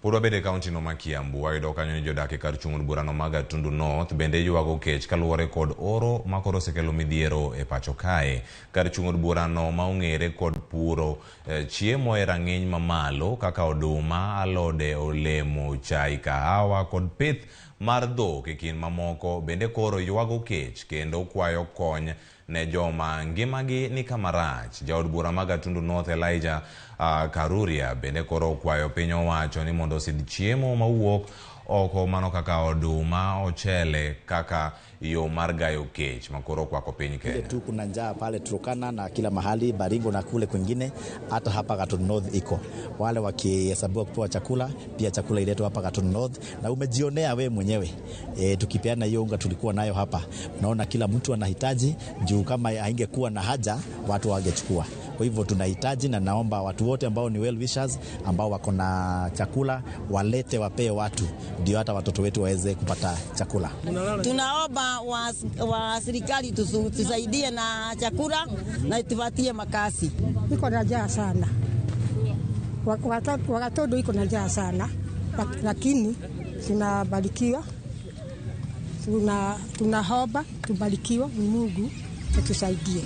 Pod wabed e kaunti no ma Kiambu, wayudo kanyo ni jodak e kar chung' od burano ma Gatundu North bende ywago kech kaluwore kod oro ma koro osekelo midhiero e pacho kae. Kar chung' od burano ma ong'ere kod puro chiemo e rang'iny mamalo kaka oduma, alode, olemo, chai, kahawa kod pith mar dhok e kind mamoko bende koro ywago kech kendo kwayo kony ne joma ngimagi ni kama rach. Jaod bura ma Gatundu North Elijah Karuria bende koro okwayo piny owacho ni mondo osidh chiemo mawuok oko mano kaka oduma, ochele kaka yo mar gayo kech makoro okwako piny Vile Kenya. Tu kuna njaa pale Turkana na kila mahali Baringo na kule kwingine, hata hapa Gatundu North iko wale wakihesabiwa kupewa chakula, pia chakula iletwe hapa Gatundu North, na umejionea we mwenyewe tukipeana hiyo unga tulikuwa nayo hapa, unaona kila mtu anahitaji juu, kama haingekuwa na haja watu wangechukua. Kwa hivyo tunahitaji, na naomba watu wote ambao ni well wishers ambao wako na chakula walete, wapee watu, ndio hata watoto wetu waweze kupata chakula. Tunaomba wa serikali tusaidie na chakula na tupatie makasi. Iko na njaa sana, watoto iko na njaa sana, lakini tunabarikiwa, tunaomba tubarikiwa, Mungu atusaidie.